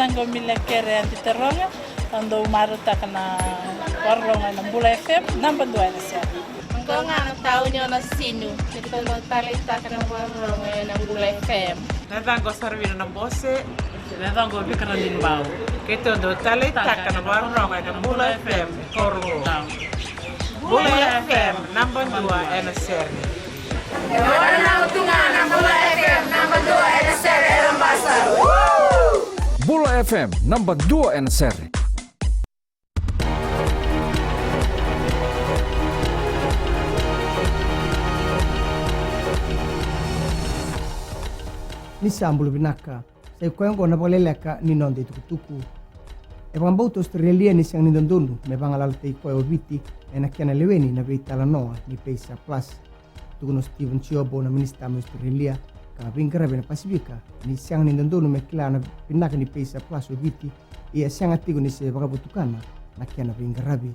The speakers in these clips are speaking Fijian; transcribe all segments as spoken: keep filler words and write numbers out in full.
Qo Mila Kere Adi Taroga, au dau marautaka na vakarorogo ena Bula F M, naba dua ena sere. Qo ga na tauni o Nasinu, keitou dau taleitaka na vakarorogo ena Bula F M. Na yacaqu o Saravina Nabose. Na yacaqu o Vikaradini Bau. Keitou dau taleitaka na vakarorogo ena Bula F M, Korogo. Bula F M, naba dua ena sere. E ora na utu ga na Bula F M, naba dua ena sere e Labasa. Bula F M, naba dua ena sere. Ni sa bula vinaka. Sa i koya oqo na vakaleleka ni noda itukutuku. E vakabauta o Australia ni sega ni dodonu me vagalalataki koya o Viti ena kena leweni na veitalanoa ni PACER Plus. Tukuna o Stephen Chiobo na minisita mai Australia ka veiqaravi ena Pasifika ni sega ni dodonu me kila na vinaka ni PACER Plus o Viti, ia e sega tiko ni se vakavotukana na kena veiqaravi.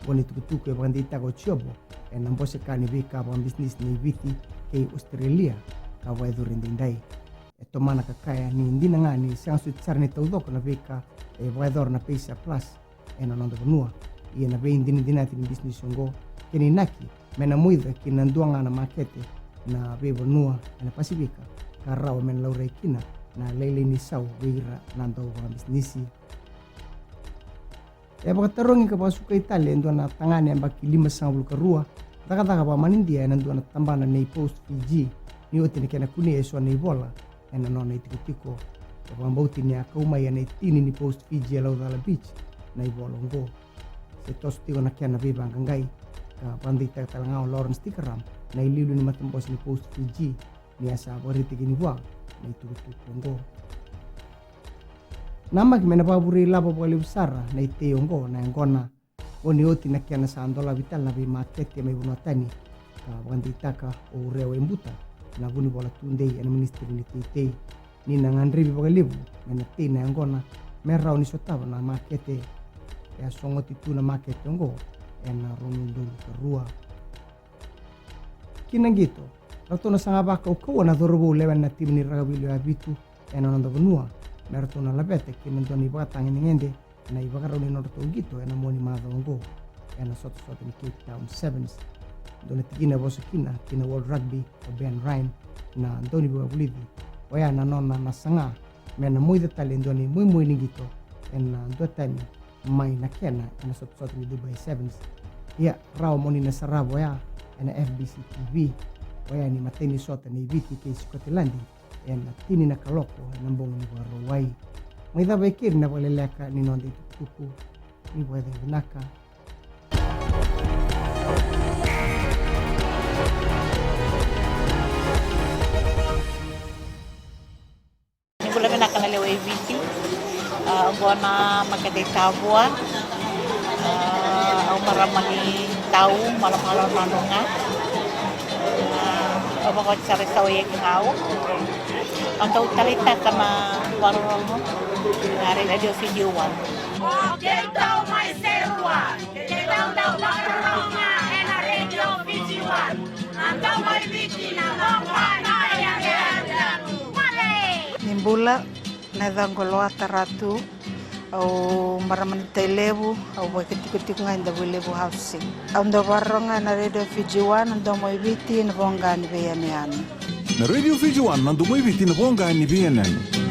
Oqo na itukutuku e vakadeitaka o Chiobo ena bose ka ni veika vakabisinisi nei Viti kei Australia ka vakayacori edaidai. E tomana ka kaya ni dina ga ni sega soti sara ni taucoko na veika e vakayacora na PACER Plus ena noda vanua. Ia na veidinadinati ni bisinisi oqo, kena inaki me na moica ki na dua ga na makete na veivanua ena Pasifika ka rawa me na laurai kina na lailai ni sau vei ira na dau vakabisinisi. E vakatarogi ka vakasukai tale e dua na tagane yabaki limasagavulu ka rua cakacaka vakamanidia ena dua na tabana nei Post Fiji ni oti na kena kunei eso na ivola ena nona itikotiko. E vakabauti ni a kau mai ena itini ni Post Fiji e Laucala Beach na ivola oqo. Se toso tiko na kena veivaqaqai ka vakadeitaka tale ga o Lawrence Tikaram na iliuliu ni matabose ni Post Fiji ni a sa vakaraitaki yani vua na itukutuku oqo. Namaki me na vakavure ilavo vakalevu sara na itei oqo na yaqona. Oni oti na kena sa dolavi tale na veimakete mai vanua tani ka vakadeitaka o Urewa Ibuta na vunivola tudei ena minisitiri ni teitei ni na gadrevi vakalevu me na tei na yaqona me rawa ni sotava na makete. E a sogoti tu na makete oqo ena rua na udolu ka rua. Ki na qito, ratou na saga vakaukauwa na cauravou lewe na timi ni rakavi lewe vitu ena noda vanua me ratou na laveta ki na dua na ivakatagedegede na ivakarau ni nodratou qito ena mua ni macawa oqo ena sotasota ni Cape Town Sevens. Dua na tikina e vosa kina ki na World Rugby o Ben Ryan na dauniveivakavulici, oya na nona na saga me na moica tale e dua na imoimoi ni qito ena dua tani mai na kena ena sotasota ni Dubai Sevens. Ia rawa mo ni na sarava oya ena F B C T V, oya ni matai ni sota nei Viti kei Sikotiladi ena tini na kaloko ena bogi ni Vakarauwai. Mai cava e keri na vakaleleka ni noda itukutuku. Ni vakacegu vinaka. Ni bula vinaka na lewe i Viti. A, oqo na makete i Tavua. A, au marama ni Tau, Malomalo, Nadroga. A, au vakaoti sara i Sawa i Ekigau. Au dau taleitaka na vakarorogo na Radio Fiji One. O keitou mai Serua, keitou dau vakarorogo ena Radio Fiji One. Na domo i Viti, na domo i Viti. Ni bula, na yacaqu o Loata Ratu, au marama ni Tailevu, au vakatikotiko ga e Davuilevu Housing. Au dau vakarorogo ga ena Radio Fiji One, na domo i Viti, na voqa ni veiyanuyanu. Na Radio Fiji One, na domo i Viti, na voqa ni veiyanuyanu.